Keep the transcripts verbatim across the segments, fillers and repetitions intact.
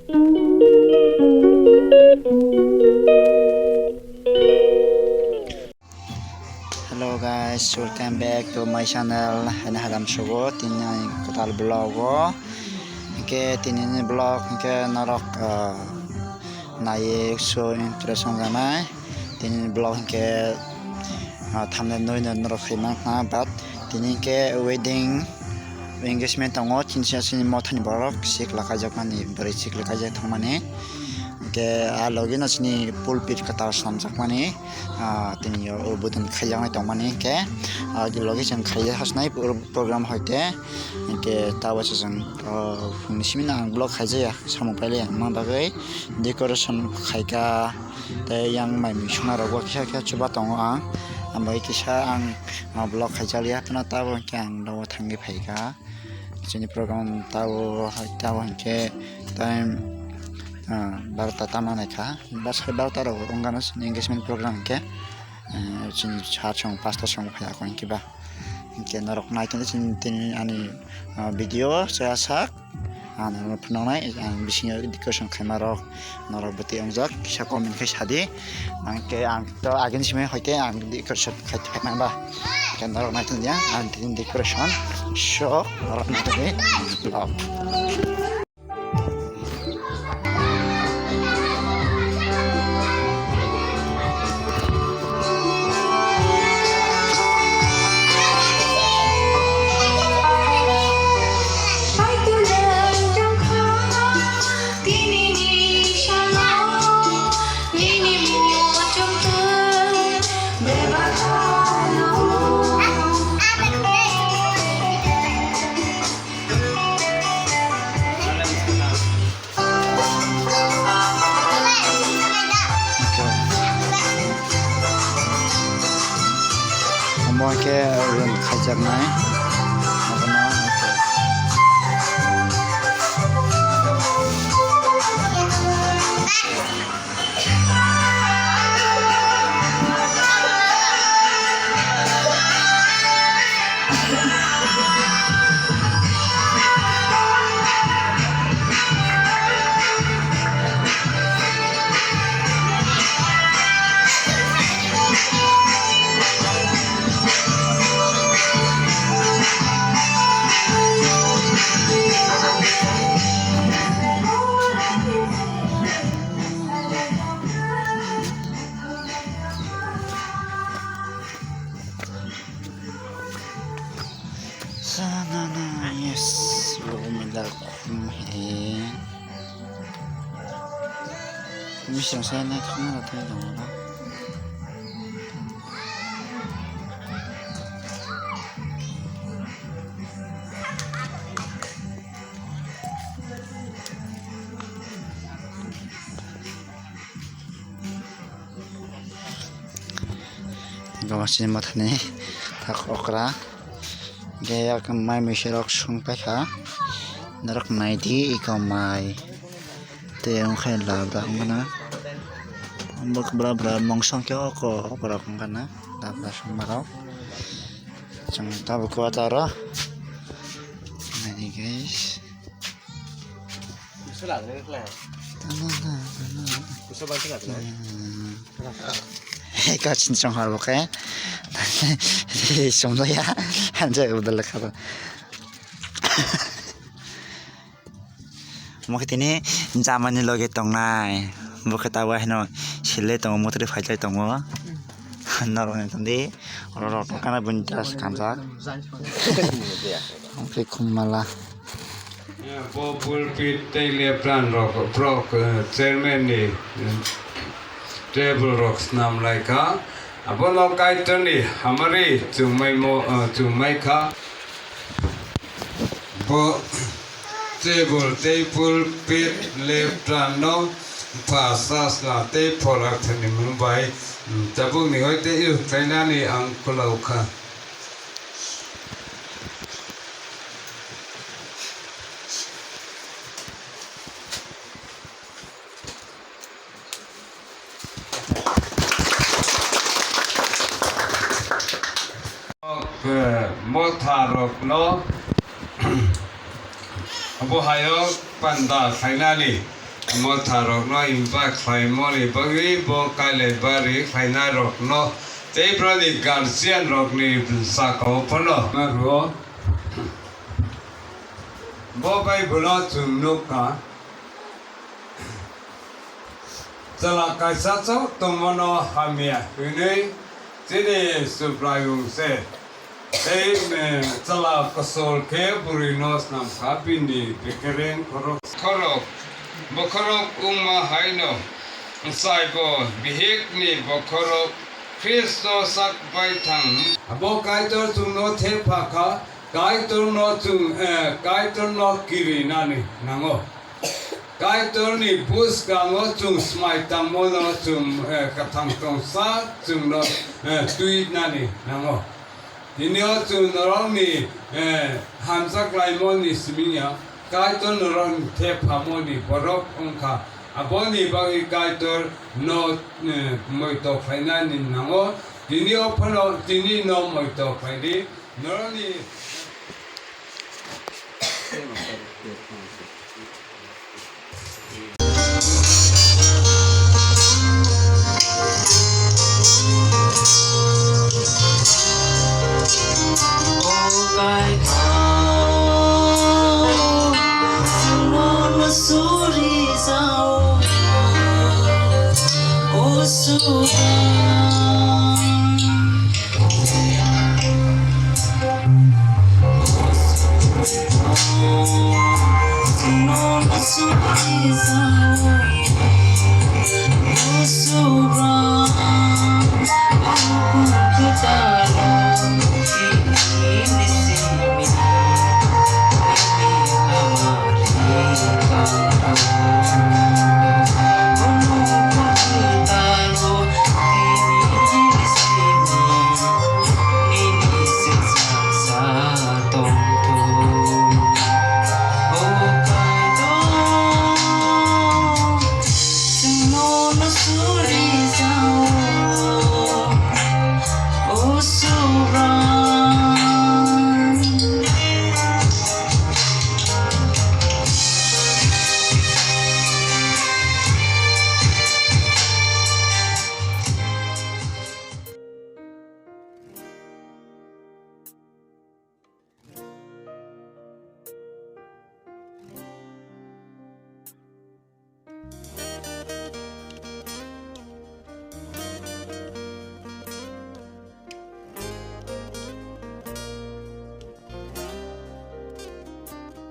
Hello guys, welcome back to my channel. Haino hadam sugo tini kwtal vlog o. Hwnkhe tini ni vlog hwnkhe norok, ah, naiye so interest wngjaknai. Tini vlog hwnkhe, ah, thumbnail nui no norok sai mankha, but tini hwnkhe wedding engagement tongo, chini sini mothani borok sikla kaijakmani, bwrwi sikla kaijak thangmani. Hwnkhe ah logi no chini pulpit kwtal swnamjakmani, ah, tini o budon khaijaknai tongmani hwnkhe, ah, logi chwng khaijak hasnai program hoite. Hwnkhe tabuk se chwng, ah, phungni simi no ang vlog khaijaya samung pailai ang ma bagwi decoration khaika. Tei yang mai mui songna rok bo kisa kisa chuba tongo ang. Ang bai kisa ang, ah, vlog khaijak ya, phano tabuk hwnkhe ang nogo thangwi phaikha. Chini program tabuk, tabuk hwnkhe time, ah, barota tamo naikha. Bwsai barota rok wngkha no chini engagement program hwnkhe. Ah, chini sat song pasta song phai ako hwnkhe ba. Hwnkhe norok naitongdi chini, tini ani, ah, video chaya sak. Ang norokno phunuknai, ang bisingo decoration khaima rok norok bwtwi wngjak, kisa comment khai sadi. Ang khe, ang to agini simi hoite ang decoration khai, khai mamba. Khe norok naitong dia, ang tini decoration. So, norok naitong di vlog. Omo khe rwng khaijaknai. Abono Sanana, yes, lo mila khum he. Misong sana thangna thang dong na. Gawasini mathani tak okra. Hwnkhe yak mai mui se rok song paikha. Norok naidi iko mai. Tei wngkhe labra wngkha na. Bwk bla bla mungsong khe oko okra wngkha na. Labra songma rok. Chwng tabuk kwata oro. Naidi guys. Kachin chong har bo khe. Chong ya. Hanjak bo dal kha. Mo khe tini jamani loge tongnai. Bo khe tabuk haino sile tongo, motri phailai tongo. Norok ni tongdi. Oro rok tongkha na bini dress kanjak. Omo khe khum mala. Bo pulpit tei lepran rok, borok, eh, chairman ni, eh, table rok snam lai kha. Abono Kaitor ni hamari chumai mo, eh, chumai kha. Bo table tei pulpit lepran no pha sasla tei phola thani mung bai, mm, tabuk ni hoi tei use khlainani ang kwlao kha. Motha rokno bo hayo panda khlainani Motha rokno invite khlaimani bagwi bo kailai bari khlainai rokno tei broni guardian rokni saka o phano. Narwo. Bo Bible o chwng nukha, chwla kaisa chok tongmano hamya hwnwi chini Subraiyung se. Tei, eh, chwla kosol khe bwrwino snamkha, bini bekereng khorok. Khorok, bokhorok wngma haino, chaibo bihikni bokhorok Khristo sak bai thang. Abo Kaitor chwngno thepha kha, Kaitorno chwng, eh, Kaitorno kirinani nango. Kaitorni bwskango chwng swmai tangmano chwng, eh, kwthang tongsa chwngno, eh, twinani nango. Tini o chwng norokni, eh, hamjaklaimoni simi ya, Kaitor norokni thephamoni borok wngkha. Aboni bagwi Kaitor no, eh, moito khlainani nango. Tini o phano tini no moito khlaidi. Norokni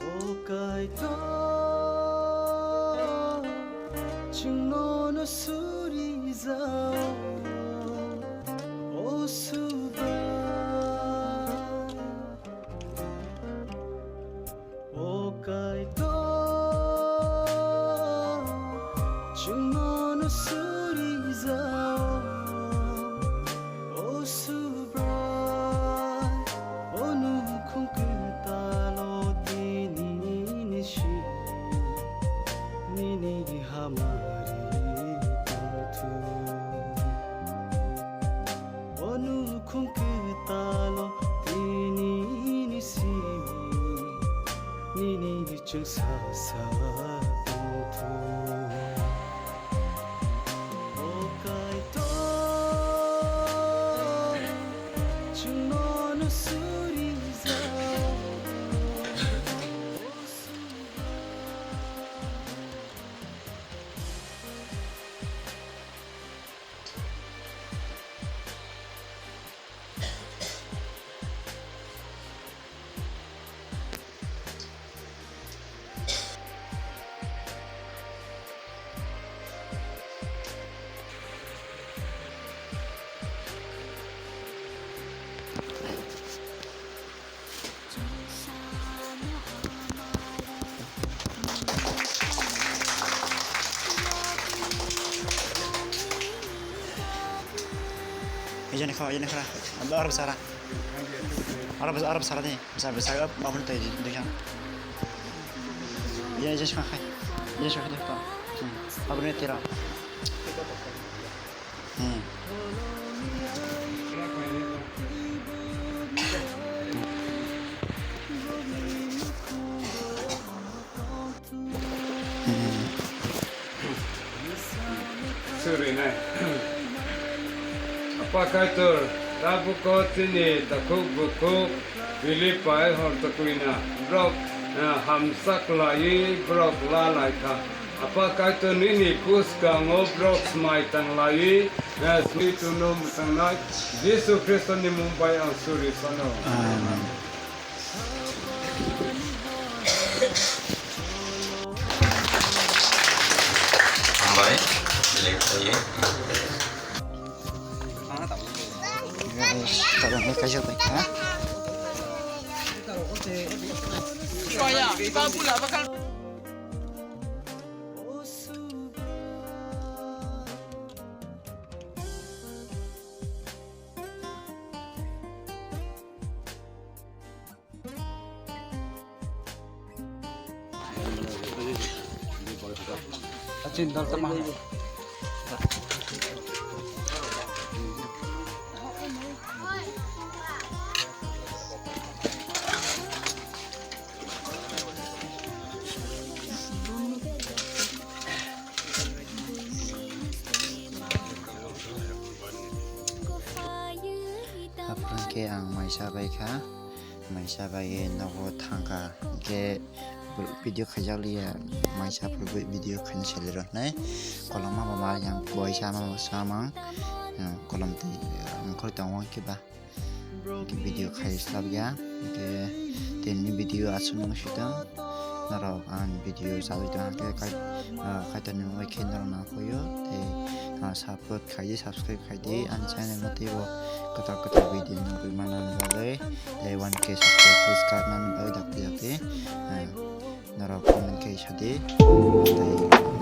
O Kaitor, chwng nono suri jao, o Subrai. O Kaitor, chwng nono suri jao, o Subrai, o nukhung kwtalo tini nini simi, nini hamari tongthung. O nukhung kwtalo tini ni simi, nini chwng sa sa tongthung. O Kaitor, chwng nono suri jao. Ijani kha, ijani kha. Arab sara. Arab, Arab sara ni. Bisa, bisa, apa pun tadi, dikha. Ijani, ijani kha. Ijani kha, dikha. Hmm. Apa ni tira? Hmm. Hmm. Rinai. Apa Kaitor, tabuk o chini takhuk bukhuk Philippi hor tukuina, borok, eh, hamsa khlaiwi borok la lai kha. Apa Kaitor, nini bwskango borok smai tang laiwi, eh, swi tongno mwtangnai Jisu Khristoni mung bai ang suri sano. Amen. Hambai, link thaio. Guys, tabuk ni kaisa bai kha. Achin dal tama. Aphuru khe ang maisa bai kha, maisa bai nogo thang kha, hwnkhe video khaijak liya, maisa phuru video khaina selero hinwi kolom ma ba ma yang boisa ma samang, kolom twi wngkhorwi tongo hwnkhe ba. Hwnkhe video khai slap ya, hwnkhe tini video aswk nung sitong, norok ang video chawi tong hwnkhe kai-, ah, kaitor ni mungwi khe norok nang phoio, tei, ah, support khai di, subscribe khai di, ani channel no teibo kwtal kwtal video nugwi manna bagwi, tei one K subscribe please kar nani bagwi dakti dakti, ah, norok comment khai sadi, tei